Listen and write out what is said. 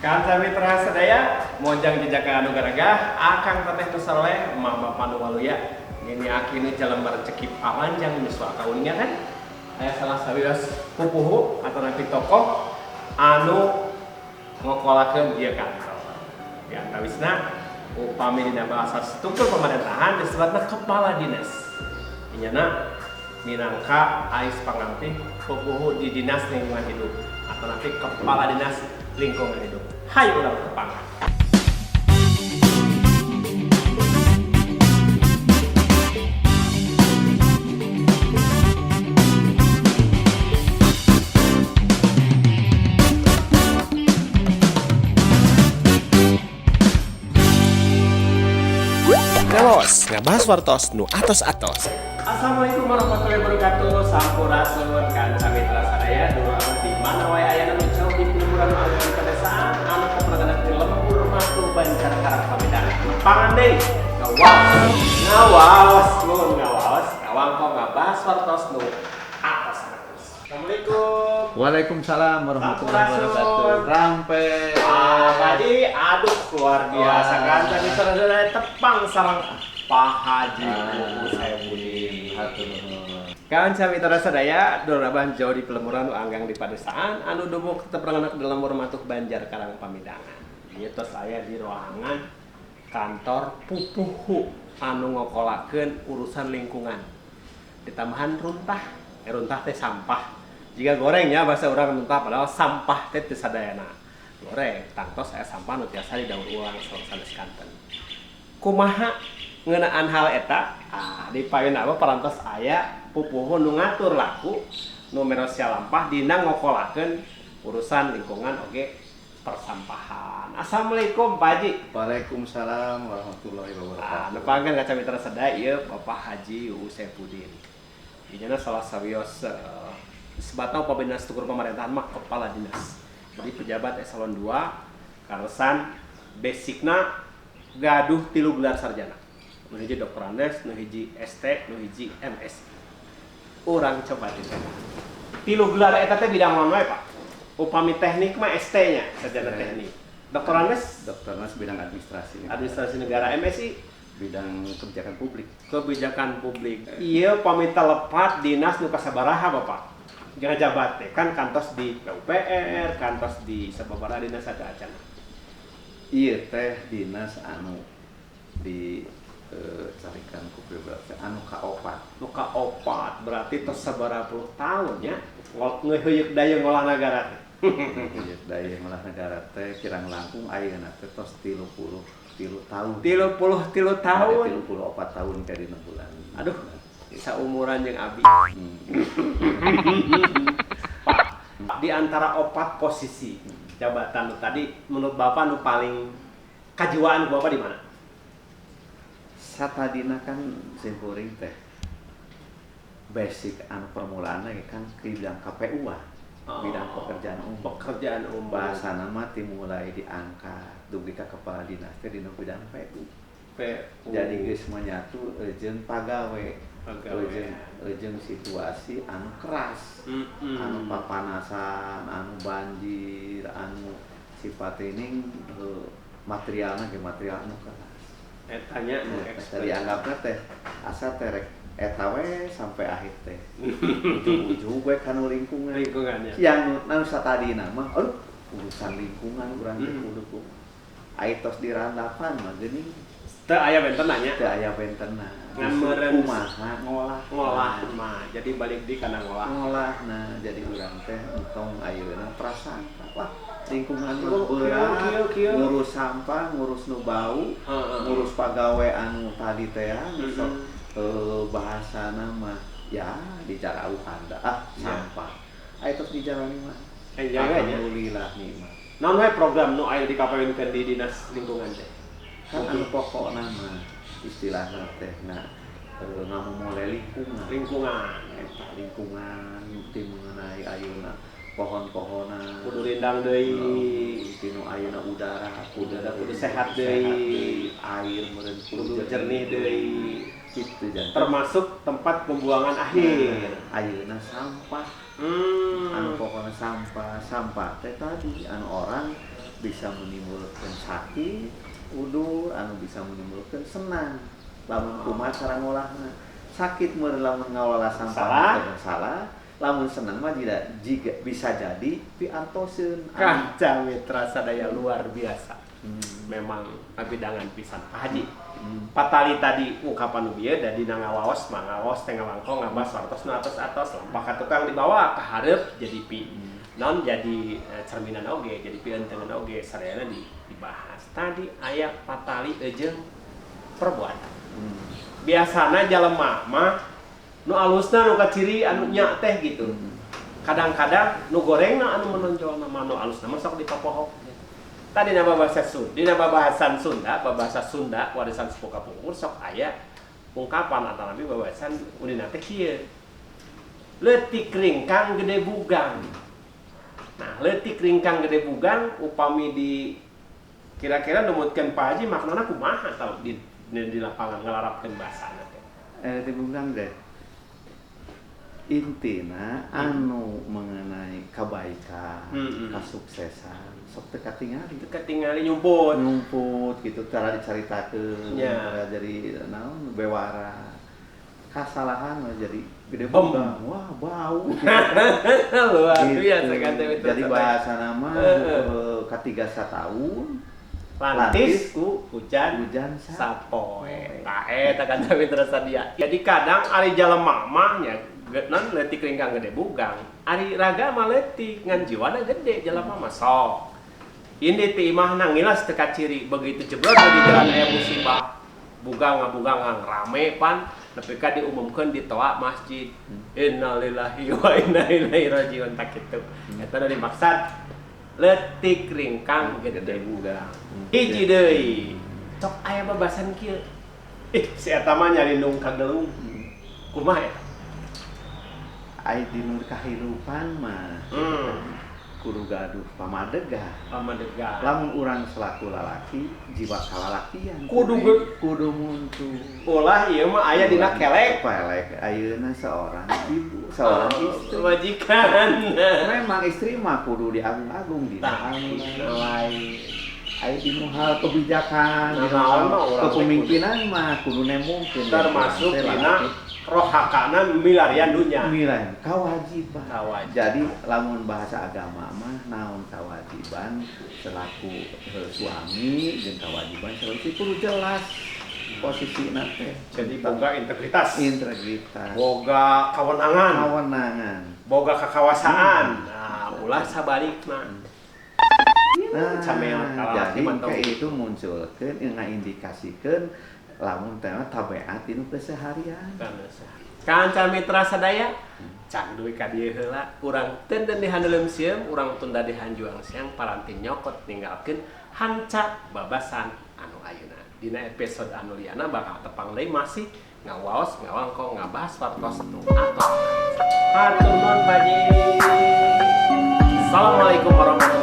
Kanca mitra sadaya, mojang jejaka anu garagah, akang teteh nu saleh, emak bapak nu waluya. Nini aki nu jalema rezeki pamanjang yuswa kauninga kan? Aya salah sawios pupuhu atau napi tokoh anu ngokolakeun ieu kantor. Di antawisna upami dina bahasa struktur pemerintahan disebutna kepala dinas. Inyana minangka ais pangampih pupuhu di Dinas Lingkungan Hidup atau nanti Kepala Dinas Lingkungan Hidup. Hayu urang tepangan. Ngawas, ngabahas wartos nu atos-atos. Assalamualaikum warahmatullahi wabarakatuh. Sampurasun kanca mitra sadaya, dulur abah di mana wae ayana nu jauh di pelimuran nu aya di pedesaan anu kaperaganan di lembur matu Banjar Karang Pamedangan. Nepangan deui ngawaos, ngawaos mun ngawaos ngawangkong ngabahas wartos nu atos-atos. Assalamualaikum. Waalaikumsalam warahmatullahi wabarakatuh. Rampe. Ah, tadi aduh luar biasa Wah. Kanca mitra sadaya tepang sareng Pak Haji Uu Saepudin. Hatur nuhun. Kanca mitra sadaya, dulur abah jauh di pelemuran nu anggang di padesaan anu dubuk tetep rengenak di lembur matuh Banjar Karang Pamidangan. Ieu tos aya di ruangan kantor pupuhu anu ngokolakeun urusan lingkungan. Ditambahan runtah, runtah teh sampah. Jika gorengnya bahasa urang runtah padahal sampah teh teu sadayana. Goreng, tangtos aya sampah nu tiasa didaur ulang sanes kanten. Kumaha ngeunaan hal eta? Ah, di payun abah parantos aya pupuhu nu ngatur laku nu merosia lampah dina ngokolakeun urusan lingkungan oge persampahan. Assalamualaikum Pak Haji. Waalaikumsalam warahmatullahi Ah, wabarakatuh. nepangkeun kaca mitra sadaya ieu Bapak Haji Uu Saepudin. Ieu salah sawios sebatang pembina struktur pemerintahan mah kepala dinas. Jadi pejabat eselon 2 karesan basicna gaduh 3 gelar sarjana. Nu hiji doktorandes, nu hiji ST, nu hiji MSI. Urang coba ditanya. 3 gelar eta teh bidang naon wae, Pak? Upami teknik mah ST nya, sarjana teknik. Doktorandes? Doktorandes bidang administrasi negara. Administrasi negara, MSI? Bidang kebijakan publik. Kebijakan publik. Iya, pami telepat dinas nu kasabaraha, Bapak? Jangan jabat teh, kan kantos di PUPR, kantos di sababaraha dinas ada acana. Iya teh dinas anu di carikan ku pribadi anu kaopat. Nu kaopat berarti tos sabaraha puluh tahun ya. Ngeheuyeuk daya ngolah nagara teh. Ngeheuyeuk daya ngolah nagara teh kirang langkung ayeuna teh tos 33 tahun. 33 tahun. 34 tahun ka dina bulan. Aduh, saumuran jeung abi. Pak, di antara 4 posisi jabatan nu tadi menurut Bapak nu paling kajiwaan ku Bapak di mana? Satadina kan simkuring teh basic anu permulaanna ge kan ke bidang KPU ah. Bidang pekerjaan umum. Pekerjaan umum. Bahasana mah dimulai diangkat dugi ka kepala dinas teh dina bidang PU. PU. Jadi geus menyatu jeung pagawe. Pagawe. Jeung situasi anu keras. Anu papanasan, anu banjir, anu sifat ini materialna ge material anu keras. Etanya nu Nah, expert. tadi anggapna teh asa teh rek eta we sampai akhir teh. Ujung-ujung we kana lingkungan. Lingkungannya. Yang nu satadina mah aduh urusan lingkungan urang teh kudu kumaha. Ai tos dirandapan mah geuning Teu aya bentenna nya. Teu aya bentenna. Ngan meureun kumaha ngolah. Ngolah mah. Jadi balik di kana ngolah. Ngolah. Nah, jadi urang teh entong ayeuna prasangka. Wah, lingkungan mah Oh, berat. kieu, kieu, kieu. Ngurus sampah, ngurus nu bau, ngurus pagawe anu tadi teh ya, sok, bahasana mah ya dijarauhan da, ah, sampah. Aya tos dijalani mah. Jaga nya. Alhamdulillah nikmat. Naon wae program nu aya dikapayunkeun di dinas lingkungan teh? Kan anu pokokna mah istilahna teh na ngamumule lingkungan. Lingkungan. Eta lingkungan ti mengenai ayeuna pohon-pohonan. Kudu rindang deui. Tinu ayeuna udara, Udara kudu sehat sehat deui. deui, air meureun Kudu jernih deui. Kitu janten. Termasuk tempat pembuangan akhir. Nah, ayeuna sampah. Anu pokokna sampah, sampah teh tadi anu orang Bisa menimbulkan sakit, udur, anu bisa menimbulkan senang. Lamun kumaha cara ngolahna. Sakit meureun lamun ngalola sampah salah, lamun senang mah jika bisa jadi piartoseun. Kanca mitra sadaya luar biasa. Memang abidangan pisan Pak Haji. Patali tadi ungkapan nu bieu da dina ngawaos mah ngawaos teh ngawangkong ngabas wartosna atos-atos lampah ka tukang dibawa ka hareup jadi pi non jadi cerminan oge jadi pientengan oge sadayana dibahas. Tadi aya patali jeung perbuatan. Biasana jalema mah nu alusna nu kaciri anu nya teh gitu. Kadang-kadang nu gorengna anu menonjolna mah nu alusna mah sok dipapohok. Tadi nama bahasa Sunda, dina babahasan Sunda, bahasa Sunda warisan sepuh kapungkur sok aya ungkapan atanapi babahasan unina teh kieu. Leutik ringkang gede bugang. Nah, leutik ringkang gede bugang upami di kira-kira numutkeun Pak Haji maknana kumaha tau di lapangan ngalarapkeun bahasana teh. Leutik bugang deh. Intina anu mengenai kebaikan, kesuksesan, sok teu katingali. Teu katingali nyumput. Nyumput gitu cara dicaritakeun, cara jadi naon bewara. Kasalahan mah jadi gede bugang. Wah, bau. Luar biasa kan teh. Jadi bahasa nama katiga sataun lantis ku hujan sapoe. Tah eta kan mitra sadia. Jadi kadang ari jalema mah nya non leutik ringkang gede bugang, ari raga mah leutik ngan jiwana gede jalema mah sok. Ini ti imahna ngilas teu kaciri begitu jeblok di jalan aya musibah. Bugang ngabugang rame pan nepi ka diumumkeun di toa masjid. Innalillahi wa inna ilaihi rajiun tak kitu. Eta nu dimaksud leutik ringkang gede bugang. Hiji deui. Sok aya babasan kieu. Ih, si eta mah nyarindung ka gelung. Kumaha eta? Ai dinu kahirupan mah kudu gaduh pamadegah. Pamadegah. Lamun urang selaku lalaki, jiwa kalalakian kudu muncul. Ulah ieu mah aya dina kelek. Kelek ayeuna seorang ibu, seorang istri. Majikan. Memang istri mah kudu diagung-agung dina hal lain. Aya dinu hal kebijakan, dinu hal kepemimpinan mah kudu nembongkeun. Termasuk dina rohakana milarian dunya. Milarian kewajiban. Jadi lamun bahasa agama mah naon kewajiban selaku suami jeung kewajiban selaku istri kudu jelas posisina teh. Jadi boga integritas. Integritas. Boga kewenangan. Kewenangan. Boga kekawasaan. Nah, ulah sabalikna. Nah, jadi kayak itu munculkeun ngaindikasikeun lamun teh tabeat dinu keseharian. Kanca mitra sadaya, can duwi ka dieu heula, urang tenden di handeuleum sieum, urang tunda di hanjuang siang paranti nyokot ninggalkeun hanca babasan anu ayeuna. Dina episode anu liana bakal tepang deui masih ngawaos, ngawangkong, ngabahas wartos nu atos. Hatur nuhun Pak Haji. Assalamualaikum warahmatullahi wabarakatuh.